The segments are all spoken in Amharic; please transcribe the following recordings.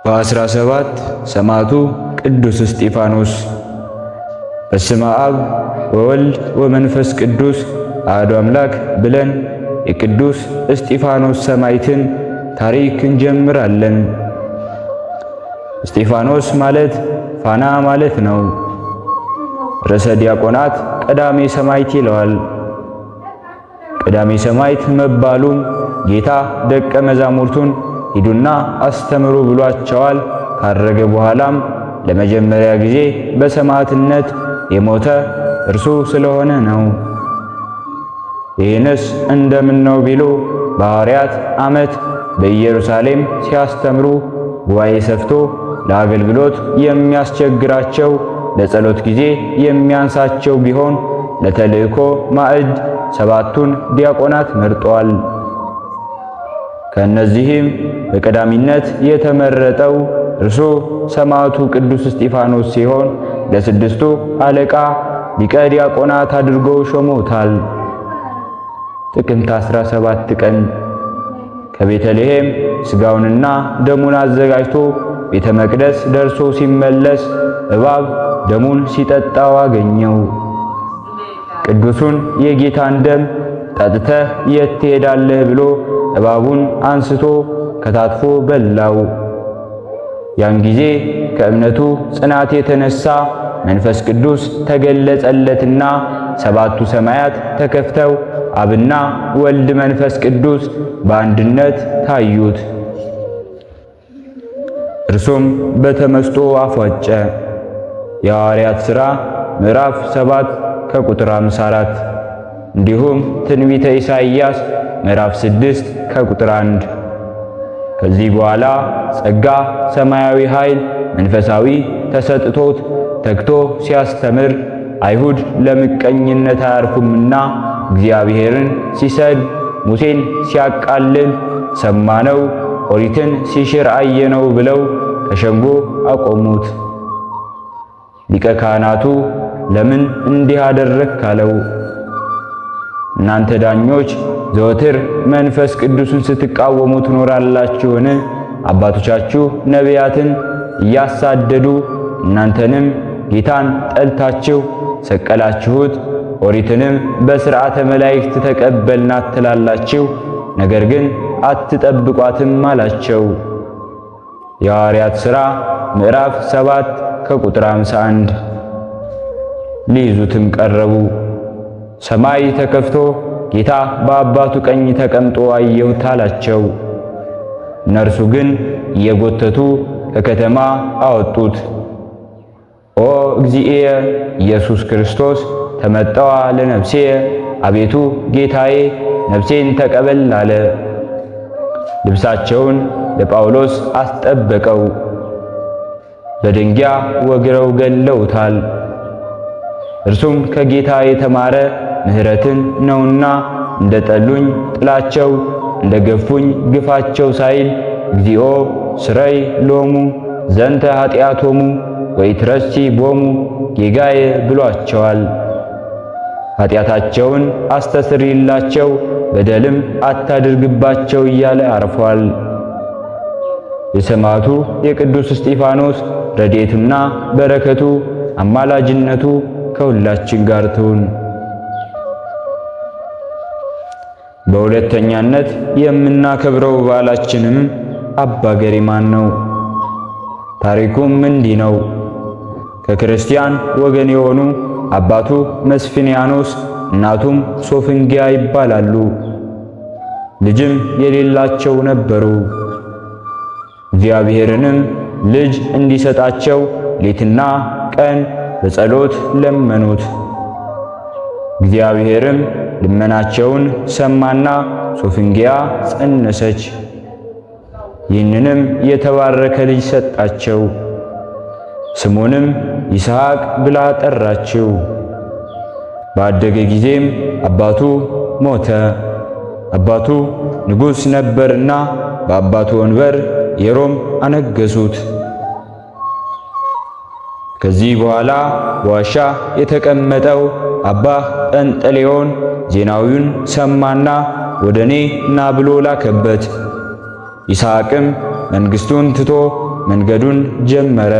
በ17 ሰማዕቱ ቅዱስ እስጢፋኖስ። በስመ አብ ወወልድ ወመንፈስ ቅዱስ አሐዱ አምላክ ብለን የቅዱስ እስጢፋኖስ ሰማዕትን ታሪክ እንጀምራለን። እስጢፋኖስ ማለት ፋና ማለት ነው። ርዕሰ ዲያቆናት ቀዳሜ ሰማዕት ይለዋል። ቀዳሜ ሰማዕት መባሉም ጌታ ደቀ መዛሙርቱን ሂዱና አስተምሩ ብሏቸዋል። ካረገ በኋላም ለመጀመሪያ ጊዜ በሰማዕትነት የሞተ እርሱ ስለሆነ ነው። ይህንስ እንደምን ነው ቢሉ በሐዋርያት ዓመት በኢየሩሳሌም ሲያስተምሩ ጉባኤ ሰፍቶ ለአገልግሎት የሚያስቸግራቸው ለጸሎት ጊዜ የሚያንሳቸው ቢሆን ለተልእኮ ማዕድ 7ቱን ዲያቆናት መርጧል። ከእነዚህም በቀዳሚነት የተመረጠው እርሱ ሰማዕቱ ቅዱስ እስጢፋኖስ ሲሆን ለ6ቱ አለቃ ሊቀ ዲያቆናት አድርጎ ሾመውታል። ጥቅምት 17 ቀን ከቤተልሔም ስጋውንና ደሙን አዘጋጅቶ ቤተ መቅደስ ደርሶ ሲመለስ እባብ ደሙን ሲጠጣው አገኘው። ቅዱሱን የጌታን ደም ጠጥተህ የት ትሄዳለህ ብሎ እባቡን አንስቶ ከታትፎ በላው። ያን ጊዜ ከእምነቱ ጽናት የተነሳ መንፈስ ቅዱስ ተገለጸለትና 7ቱ ሰማያት ተከፍተው አብና ወልድ መንፈስ ቅዱስ በአንድነት ታዩት። እርሱም በተመስጦ አፏጨ። የሐዋርያት ሥራ ምዕራፍ 7 ከቁጥር 54 እንዲሁም ትንቢተ ኢሳይያስ ምዕራፍ 6 ከቁጥር 1። ከዚህ በኋላ ጸጋ ሰማያዊ ኃይል መንፈሳዊ ተሰጥቶት ተግቶ ሲያስተምር አይሁድ ለምቀኝነት አያርፉምና እግዚአብሔርን ሲሰድ ሙሴን ሲያቃልል ሰማነው፣ ኦሪትን ሲሽር አየነው ብለው ከሸንጎ አቆሙት። ሊቀ ካህናቱ ለምን እንዲህ አደረግክ አለው። እናንተ ዳኞች ዘወትር መንፈስ ቅዱስን ስትቃወሙ ትኖራላችሁን? አባቶቻችሁ ነቢያትን እያሳደዱ እናንተንም ጌታን ጠልታችሁ ሰቀላችሁት። ኦሪትንም በሥርዓተ መላእክት ተቀበልናት ትላላችሁ፣ ነገር ግን አትጠብቋትም አላቸው። የሐዋርያት ሥራ ምዕራፍ 7 ከቁጥር 51። ሊይዙትም ቀረቡ። ሰማይ ተከፍቶ ጌታ በአባቱ ቀኝ ተቀምጦ አየሁት አላቸው። እነርሱ ግን እየጎተቱ ከከተማ አወጡት። ኦ እግዚእየ ኢየሱስ ክርስቶስ ተመጠዋ ለነፍሴ፣ አቤቱ ጌታዬ ነፍሴን ተቀበል አለ። ልብሳቸውን ለጳውሎስ አስጠበቀው። በድንጊያ ወግረው ገለውታል። እርሱም ከጌታ የተማረ ምሕረትን ነውና እንደ ጠሉኝ ጥላቸው እንደ ገፉኝ ግፋቸው ሳይል እግዚኦ ስረይ ሎሙ ዘንተ ኃጢአቶሙ ወኢትረሲ ቦሙ ጌጋዬ ብሏቸዋል። ኃጢአታቸውን አስተስሪላቸው በደልም አታድርግባቸው እያለ አርፏል። የሰማዕቱ የቅዱስ እስጢፋኖስ ረድኤቱና በረከቱ አማላጅነቱ ከሁላችን ጋር ትሁን። በሁለተኛነት የምናከብረው በዓላችንም አባ ገሪማን ነው። ታሪኩም እንዲህ ነው። ከክርስቲያን ወገን የሆኑ አባቱ መስፍንያኖስ እናቱም ሶፍንጊያ ይባላሉ። ልጅም የሌላቸው ነበሩ። እግዚአብሔርንም ልጅ እንዲሰጣቸው ሌትና ቀን በጸሎት ለመኑት። እግዚአብሔርም ልመናቸውን ሰማና ሶፍንጊያ ጸነሰች። ይህንንም የተባረከ ልጅ ሰጣቸው። ስሙንም ይስሐቅ ብላ ጠራችው። ባደገ ጊዜም አባቱ ሞተ። አባቱ ንጉሥ ነበርና በአባቱ ወንበር የሮም አነገሱት። ከዚህ በኋላ በዋሻ የተቀመጠው አባ ጰንጠሌዎን ዜናዊውን ሰማና ወደ እኔ ና ብሎ ላከበት። ይስሐቅም መንግስቱን ትቶ መንገዱን ጀመረ።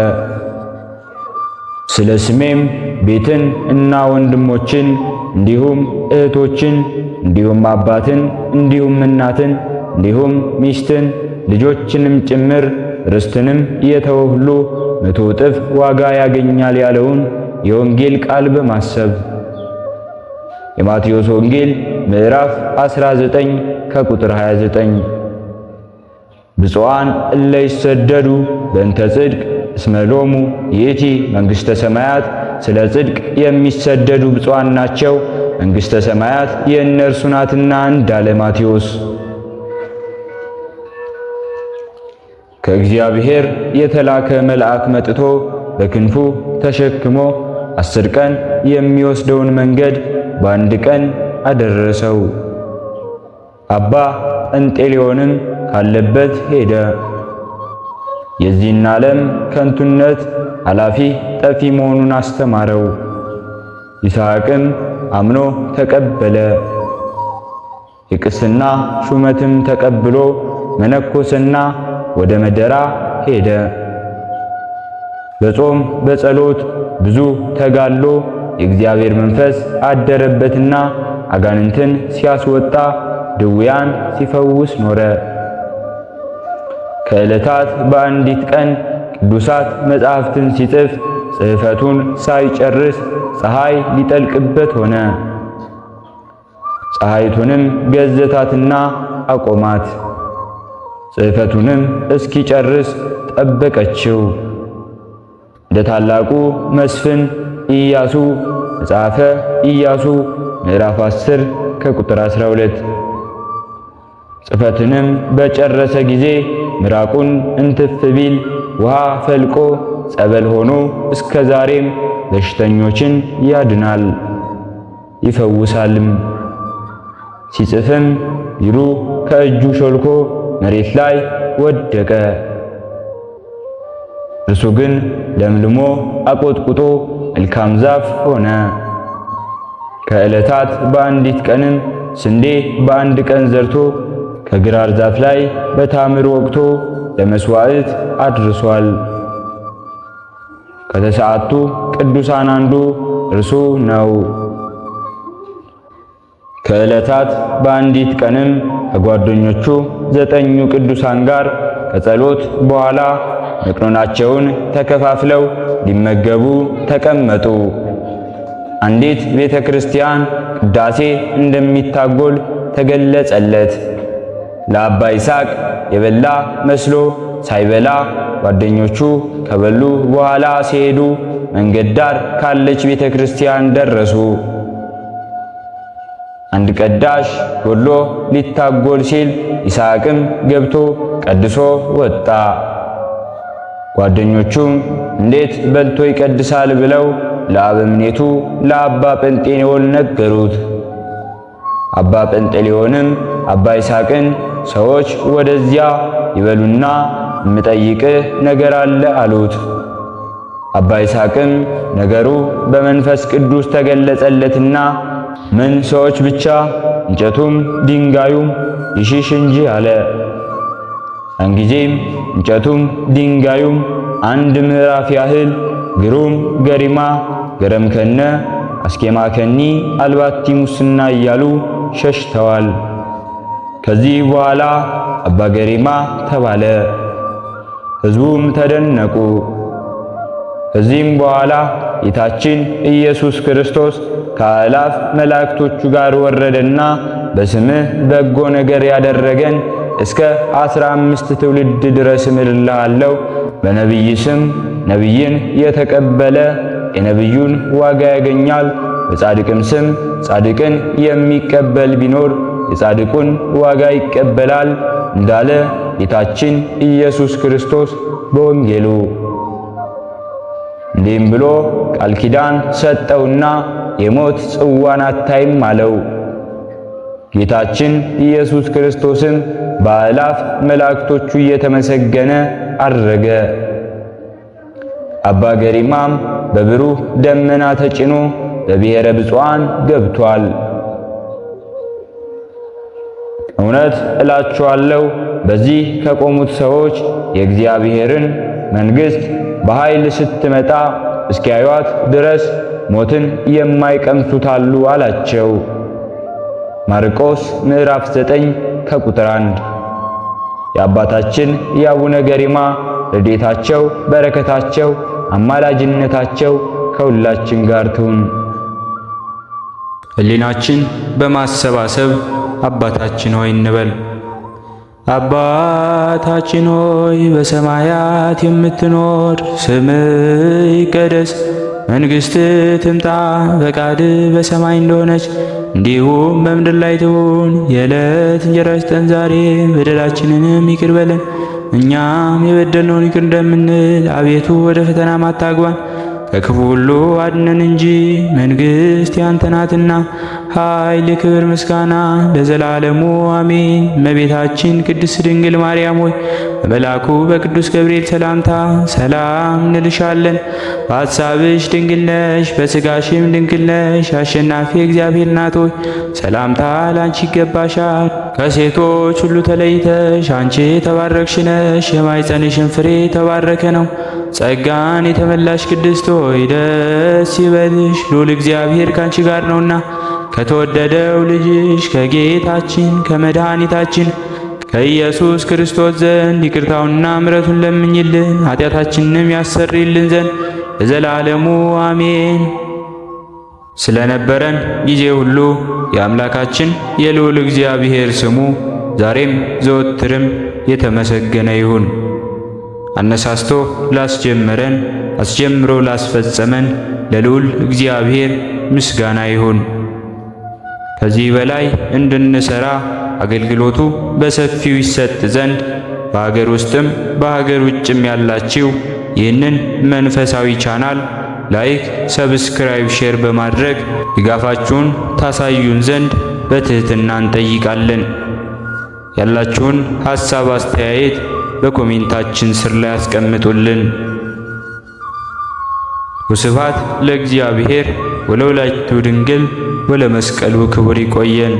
ስለ ስሜም ቤትን እና ወንድሞችን እንዲሁም እህቶችን እንዲሁም አባትን እንዲሁም እናትን እንዲሁም ሚስትን ልጆችንም ጭምር ርስትንም የተወ ሁሉ 100 እጥፍ ዋጋ ያገኛል ያለውን የወንጌል ቃል በማሰብ የማቴዎስ ወንጌል ምዕራፍ 19 ከቁጥር 29። ብፁዓን እለ ይሰደዱ በእንተ ጽድቅ እስመ ሎሙ ይእቲ መንግሥተ ሰማያት። ስለ ጽድቅ የሚሰደዱ ብፁዓን ናቸው መንግሥተ ሰማያት የእነርሱ ናትና እንዳለ ማቴዎስ። ከእግዚአብሔር የተላከ መልአክ መጥቶ በክንፉ ተሸክሞ 10 ቀን የሚወስደውን መንገድ በአንድ ቀን አደረሰው። አባ ጴንጤሌዎንም ካለበት ሄደ። የዚህን ዓለም ከንቱነት ኃላፊ ጠፊ መሆኑን አስተማረው። ይስሐቅም አምኖ ተቀበለ። የቅስና ሹመትም ተቀብሎ መነኮስና ወደ መደራ ሄደ። በጾም በጸሎት ብዙ ተጋድሎ የእግዚአብሔር መንፈስ አደረበትና አጋንንትን ሲያስወጣ ድውያን ሲፈውስ ኖረ። ከዕለታት በአንዲት ቀን ቅዱሳት መጻሕፍትን ሲጽፍ ጽሕፈቱን ሳይጨርስ ፀሐይ ሊጠልቅበት ሆነ። ፀሐይቱንም ገዘታትና አቆማት። ጽሕፈቱንም እስኪጨርስ ጠበቀችው። እንደ ታላቁ መስፍን ኢያሱ መጽሐፈ ኢያሱ ምዕራፍ 10 ከቁጥር 12። ጽሕፈትንም በጨረሰ ጊዜ ምራቁን እንትፍ ቢል ውሃ ፈልቆ ጸበል ሆኖ እስከ ዛሬም በሽተኞችን ያድናል ይፈውሳልም። ሲጽፍም ቢሩ ከእጁ ሾልኮ መሬት ላይ ወደቀ። እርሱ ግን ለምልሞ አቆጥቁጦ መልካም ዛፍ ሆነ። ከዕለታት በአንዲት ቀንም ስንዴ በአንድ ቀን ዘርቶ ከግራር ዛፍ ላይ በታምር ወቅቶ ለመስዋዕት አድርሷል። ከተሰዓቱ ቅዱሳን አንዱ እርሱ ነው። ከዕለታት በአንዲት ቀንም ከጓደኞቹ 9ኙ ቅዱሳን ጋር ከጸሎት በኋላ መቅኖናቸውን ተከፋፍለው ሊመገቡ ተቀመጡ። አንዲት ቤተ ክርስቲያን ቅዳሴ እንደሚታጎል ተገለጸለት። ለአባ ይስሐቅ የበላ መስሎ ሳይበላ ጓደኞቹ ከበሉ በኋላ ሲሄዱ መንገድ ዳር ካለች ቤተ ክርስቲያን ደረሱ። አንድ ቀዳሽ ጎድሎ ሊታጎል ሲል ይስሐቅም ገብቶ ቀድሶ ወጣ። ጓደኞቹም እንዴት በልቶ ይቀድሳል ብለው ለአበምኔቱ ለአባ ጴንጤሌዎን ነገሩት። አባ ጴንጤሌዎንም አባ ይስሐቅን ሰዎች ወደዚያ ይበሉና የምጠይቅህ ነገር አለ አሉት። አባ ይስሐቅም ነገሩ በመንፈስ ቅዱስ ተገለጸለትና ምን ሰዎች ብቻ እንጨቱም ድንጋዩም ይሽሽ እንጂ አለ። ያን ጊዜም እንጨቱም ድንጋዩም አንድ ምዕራፍ ያህል ግሩም ገሪማ ገረምከነ አስኬማከኒ አልባቲ ሙስና እያሉ ሸሽተዋል። ከዚህ በኋላ አባ ገሪማ ተባለ። ሕዝቡም ተደነቁ። ከዚህም በኋላ ጌታችን ኢየሱስ ክርስቶስ ከአእላፍ መላእክቶቹ ጋር ወረደና በስምህ በጎ ነገር ያደረገን እስከ 15 ትውልድ ድረስ እምልልሃለሁ። በነቢይ ስም ነቢይን የተቀበለ የነቢዩን ዋጋ ያገኛል። በጻድቅም ስም ጻድቅን የሚቀበል ቢኖር የጻድቁን ዋጋ ይቀበላል እንዳለ ጌታችን ኢየሱስ ክርስቶስ በወንጌሉ እንዲህም ብሎ ቃል ኪዳን ሰጠውና የሞት ጽዋን አታይም አለው። ጌታችን ኢየሱስ ክርስቶስም በአእላፍ መላእክቶቹ እየተመሰገነ አረገ። አባ ገሪማም በብሩህ ደመና ተጭኖ በብሔረ ብፁዓን ገብቷል። እውነት እላችኋለሁ በዚህ ከቆሙት ሰዎች የእግዚአብሔርን መንግሥት በኃይል ስትመጣ እስኪያዩአት ድረስ ሞትን የማይቀምሱት አሉ አላቸው። ማርቆስ ምዕራፍ 9 ከቁጥር 1። የአባታችን የአቡነ ገሪማ ረድኤታቸው፣ በረከታቸው፣ አማላጅነታቸው ከሁላችን ጋር ትሁን። ሕሊናችን በማሰባሰብ አባታችን ሆይ እንበል። አባታችን ሆይ በሰማያት የምትኖር፣ ስምህ ይቀደስ፣ መንግሥትህ ትምጣ፣ ፈቃድህ በሰማይ እንደሆነች እንዲሁም በምድር ላይ ትሁን። የዕለት እንጀራችንን ስጠን ዛሬ፣ በደላችንንም ይቅር በለን እኛም የበደልነውን ይቅር እንደምንል፣ አቤቱ ወደ ፈተና አታግባን ከክፉ ሁሉ አድነን እንጂ መንግሥት ያንተ ናትና፣ ኃይል፣ ክብር፣ ምስጋና ለዘላለሙ አሜን። እመቤታችን ቅድስት ድንግል ማርያም ሆይ በመልአኩ በቅዱስ ገብርኤል ሰላምታ ሰላም እንልሻለን። በሐሳብሽ ድንግል ነሽ፣ በሥጋሽም ድንግል ነሽ። አሸናፊ እግዚአብሔር እናት ሆይ ሰላምታ ላንቺ ይገባሻል። ከሴቶች ሁሉ ተለይተሽ አንቺ የተባረክሽ ነሽ፣ የማኅፀንሽን ፍሬ የተባረከ ነው። ጸጋን የተመላሽ ቅድስት ሆይ ደስ ይበልሽ፣ ልዑል እግዚአብሔር ካንቺ ጋር ነውና ከተወደደው ልጅሽ ከጌታችን ከመድኃኒታችን ከኢየሱስ ክርስቶስ ዘንድ ይቅርታውንና ምሕረቱን ለምኝልን ኃጢአታችንንም ያሰርይልን ዘንድ ለዘላለሙ አሜን። ስለነበረን ጊዜ ሁሉ የአምላካችን የልዑል እግዚአብሔር ስሙ ዛሬም ዘወትርም የተመሰገነ ይሁን። አነሳስቶ ላስጀመረን አስጀምሮ ላስፈጸመን ለልዑል እግዚአብሔር ምስጋና ይሁን። ከዚህ በላይ እንድንሰራ አገልግሎቱ በሰፊው ይሰጥ ዘንድ በሀገር ውስጥም በሀገር ውጭም ያላችሁ ይህንን መንፈሳዊ ቻናል like፣ subscribe፣ share በማድረግ ድጋፋችሁን ታሳዩን ዘንድ በትህትና እንጠይቃለን። ያላችሁን ሐሳብ አስተያየት በ comment ኣችን ስር ላይ አስቀምጡልን። ወስብሐት ለእግዚአብሔር ወለወላዲቱ ድንግል ወለመስቀሉ ክቡር። ይቆየን።